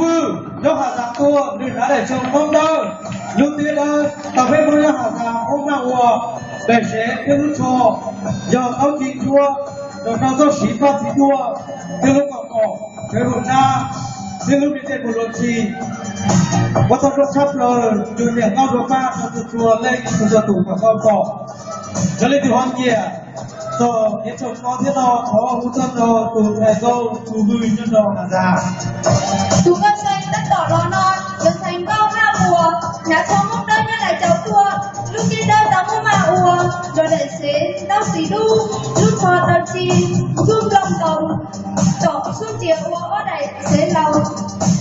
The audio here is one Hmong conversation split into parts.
Vwj Nyob Has Zas tuaj, nws hnav daim tshooj Hmoob dawb, lub tiab dawb, tau peb Hmoob nyob Has Zas ua maj ua, daim sev thiab lub tsho yog taub ci ntsuab, nrog rau txoj siv paj txiv duaj thiab lub kaus mom, sawv hum nab thiab lub me ntej mus luag ntxhi. Ua tau zoo tshaj plaws, yus niam nkauj Zuag Paj rau txhua txhua leej txhua txhua tus kom tau pom. Yog leej twg ho nyiam txog kev tshoom no thiab no, thov hu tuaj rau tus ntxhais nkauj Txus Vwj nyob rau Has Zas. Tus nkauj Xeeb tab tom los no yog ntxhais nkauj Haj Muas, hnav tsho Hmoob dawb nyob Lais Caus tuaj, lub tiab dawb tau muaj maj ua, nrog daim sev ntaub xis dub, lub tsho tau ci ntsuab nplooj ntoos, tom xub ntiag ua ob daim sev laus,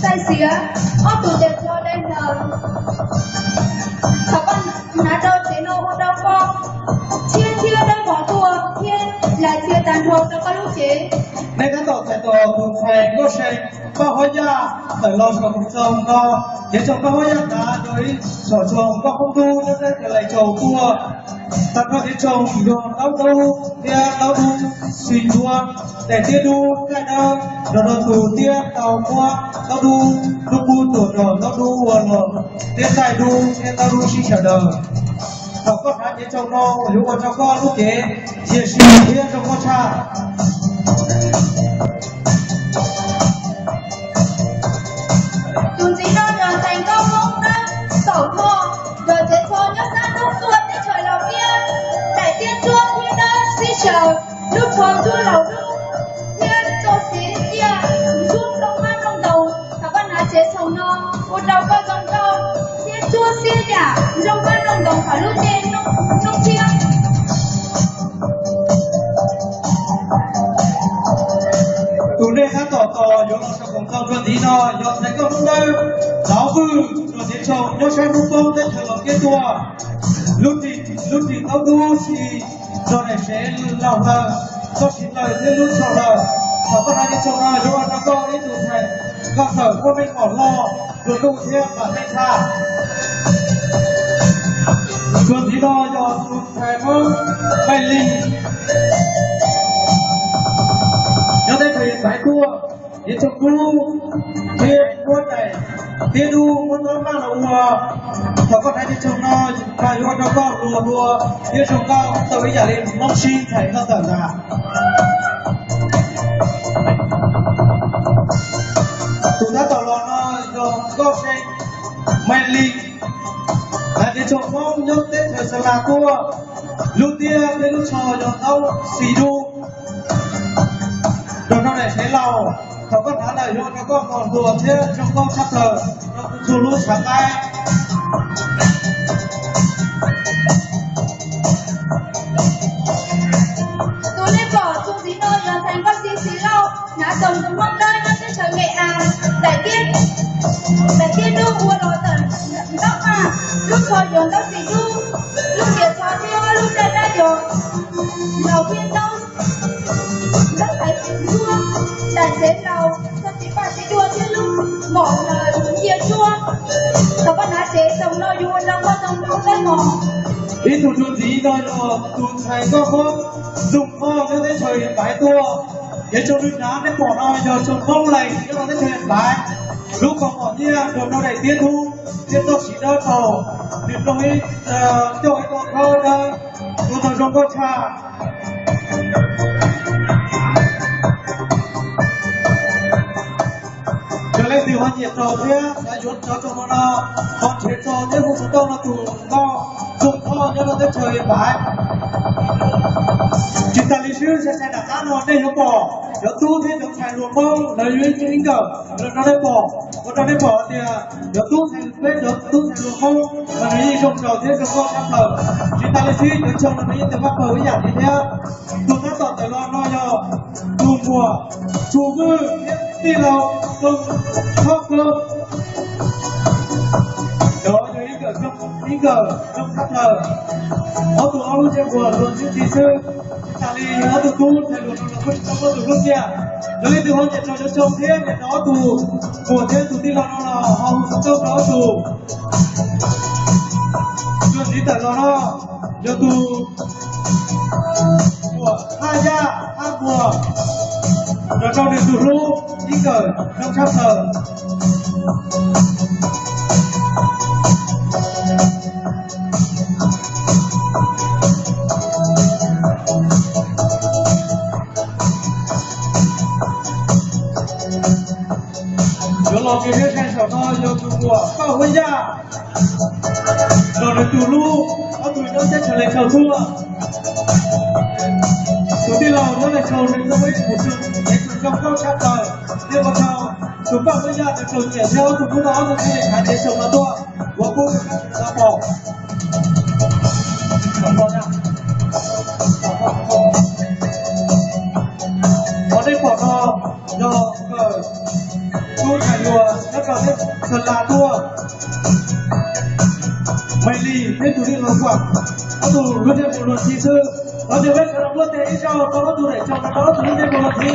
txaij xiav ob tug tes tsho dai hlaws. Thaum koj hnav rau tsev no ua rau koj tshiab thiab dawb mos tuaj thiab lais txia tag nrho rau koj lub cev. Nej tab tom txais tos tus ntxhais nkauj Xeeb Paj Huab Yaj tawm los saum koom txoos no. Kev tshoom Paj Huab Yaj hnav yog ib saum tshoom nkauj Hmoob dub nyob teb chaws Lais Caus tuaj. Tag nrho kev tshoom yog ntaub dub thiab ntaub dub xis ntsuab, daim tiab dub txaij dawb, nrog rau tus tiab tau muab ntaub dub dub qub tuam nrog ntaub dub ua los, tiab txaij dub thiab ntaub dub sib sawv daws. Thaum koj hnav kev tshoom no yuav ua rau koj lub cev ntsia si thiab zoo nkauj tshaj. Tus ntxiv no yog ntxhais nkauj Hmoob dawb Xaum Thoj, yog tsev tsho nyob sab hnub tuaj teb chaws Laus Liab, daim tiab ntsuab thiab dawb sib xyaw, lub tsho ntsuab laus dub thiab txoj xiv tiaj ntsuab zoo mab nrooj ntoos. Thaum koj hnav tsev tshoom no ua rau koj zoo nkauj thiab ntsuab xiab yam zoo mab nrooj ntoos thaum lub caij nyoog tshiab. Tus nej tab tom tos yuav los saum koom txoos dua ntxiv no yog ntxhais nkauj Hmoob dawb Xauv Vwj, nrog tsev tshoom nyob sab hnub poob teb chaws Laus Liab tuaj. Lub ris ntaub dub si, nrog daim sev laus hlaws, txoj siv hlaws thiab lub tsho hlaws. Thaum koj hnav tsev tshoom no yuav ua rau koj ib tug ntxhais nkauj txawm muaj meej mom hlo, nplua nuj thiab vam meej tshaj. Dua ntxiv no yog tus ntxhais Hmoob Maiv Lis, nyob teb chaws Yaj Xaiv tuaj, kev tshoom dub thiab muab daim tiab dub muab ntaub maj los ua. Thaum koj hnav kev tshoom no mas yuav ua rau koj hluas dua thiab zoo nkauj tau ib yam li Hmoob Sib ntxhais nkauj txawm ntag. Tus tab tom los no yog nkauj Xeeb Maiv Lis, hnav kev tshoom Hmoob nyob teb chaws Xa Las tuaj, lub tiab thiab lub tsho yog ntaub xis dub, nrog rau daim sev laus. Thaum koj hnav lawm yuav ua rau koj hluas thiab zoo nkauj tshaj plaws rau txhua lub tshav qaib. Tus nej pom tus ntxiv no yog ntxhais nkauj Xis Xis Lauj, hnav tshoom Hmoob dawb nyob teb chaws Mes As, daim tiab dub ua los tawm ntaub maj, lub tsho yog ntaub xis dub, lub ntiag tsho thiab lub caj dab yog laus thiab ntaub, ntaub xaiv ntsuab, daim sev laus, txoj siv paj siv duaj thiab lub mom hlaws ntsia ntsuab. Thaum koj hnav tsev tshoom no yuav ua rau koj zoo nkauj dawb mos. Ib tug dua ntxiv no yog tus ntxhais nkauj Hmoob Zoom Thoj nyob teb chaws Yaj Xaiv tuaj. Kev tshoom nws hnav nej pom no yog tshoom Hmoob Lees nyob rau teb chaws Yaj Xaiv. Lub kaus mom nyiaj nrog rau daim tiab dub thiab txoj siv dawb tau, nws rau ib coj ib txoj khaub dawb, ua tau zoo nkauj tshaj. Yog leej twg ho nyiam txog thiab xav yuav cov tshoom no no, ho nrhiav txog thiab hu xov tooj rau tus nkauj Zoom Thoj nyob rau teb chaws Yaj Xaiv. Tsis tas li xwb, sai sai nram qab no nej yuav pom cov tub thiab cov ntxhais hluas Hmoob lawv yuav ib nkawm los rau nej pom, ua rau nej pom tias cov tub ntxhais, peb cov tub ntxhais hluas Hmoob mas nws yeej zoo nraug thiab zoo nkauj tshaj plaws. Tsis tas li xwb, cov tshoom no nws yeej tau pab pawg ib yam li thiab. Tus tab tom tawm los no yog tus muam Txus Vwj thiab tij laug Tooj Thoj Koob. Cov yog ib nkawm zoo, ib nkawm zoo tshaj plaws. Ob tug ob lub ntsej muag luag ntxhi ntxhi xwb, tsis tas li ob tug tub ntxhais hluas no los kuj tsis tau muaj tus hlub tiag. Yog leej twg ho nyiam txog cov tshoom thiab nyiam txog ob tug muam thiab tus tij laug no los ho hu xov tooj rau ob tug. Dua ntxiv tawm los no yog tus muam Haj Yaj Haj Muas, nrog rau nws tus hlub ib nkawm zoo tshaj plaws. Yuav los kev thiab sai saum no yog tus muam Paj Huab Yaj, los nws tus hlub, ob tug nyob teb chaws Leej Thaus tuaj. Tus tij laug nyob Leej Thaus nws yog ib tug tseem zoo nkauj tshaj plaws, thiab ua rau tus Paj Huab Yaj nws txom nyem thiab ob tug hnub no ob tug thiaj li hais tias saum no tuaj, ua pub rau koj sawv daws tau pom. Qhov nej pom no yog nkawm tub Thaj Yuas nyob rau teb Xa Las tuaj, Maiv Lis thiab tus tij laug Kuam, ob tug lub ntsej muag luag ntxhi xwb. Los ntshe peb sawv daws npuaj tes ib zaug rau ob tug daim tso rau ob tug lub ntsej muag luag ntxhi.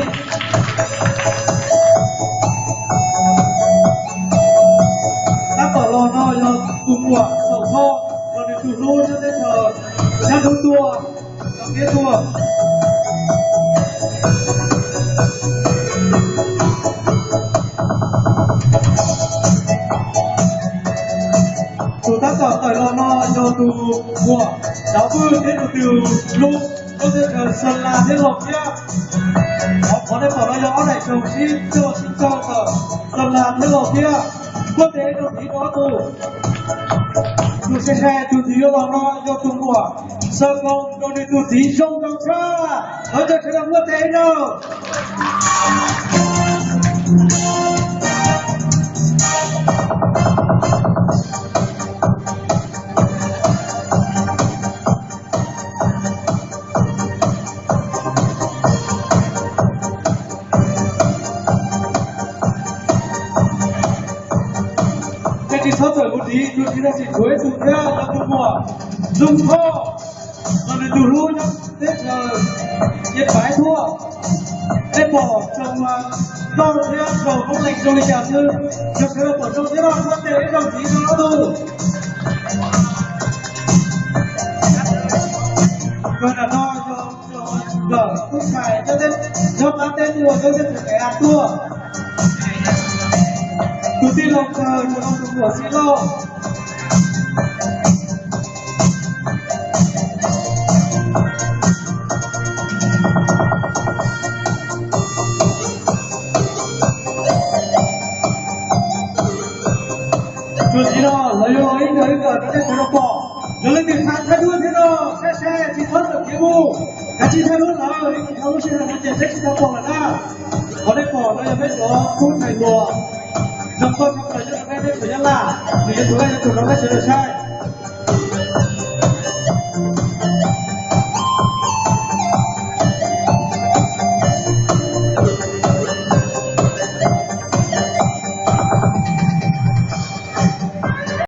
Tab tom los no yog tus muam Xaum Thoj, los nws tus hlub nyob teb chaws Nyab Lub tuaj, Naj Kiab tuaj. Tus tab tom tawm los no yog tus muam Cauv Pwj thiab tus tij laug Lub, nyob teb chaws Xa Las thiab Los Kiab. Qhov nej pom no yog ob daim tsoos sib coj sib coj ntawm Xa Las thiab Los Kiab. Npuaj tes rau ntxiv rau ob tug. Tus sai sai tus ntxiv yuav los no yog tus muam Xav Koos rau nws tus txiv zoo nraug tshaj. Lawv cov sawv daws npuaj tes rau. Ces tsis txhob txawm mus tiv, tus txiv no tsis tshuav ib tug thiab, yog tus muam Zoo Thoj, los nws tus hlub nyob teb chaws Nyiaj Paiv tuaj. Nej pom tsoos nkauj thiab tsoos koob lees zoo li cas xwb, yog sawv daws pom zoo thiab no npuaj tes ib zaug ntxiv rau ob tug. Nkawd nram no yog nkawm tub Thaj Yuas nyob qab teb tuaj, nyob teb chaws Kaim As tuaj. Tus tij laug Kawg, tus no tus muam Xib Lauj. Tus txiv no lawv yuav los ib nkawm ib nkawm rau nej sawv daws pom. Yog leej twg tsis thaj duab thiab no, saib saib tsis txhob txawm kev mus, kav tsij thaj duab lawm, ib qho lub sij hawm no ces peb tsis tau pom lawm na. Qhov nej pom no yog peb cov tub Thaj Yuas, zoo nkauj tshaj plaws nyob rau peb teb chaws Nyab Laj, nws yuav tsum yuav tsum rau peb sawv daws saib.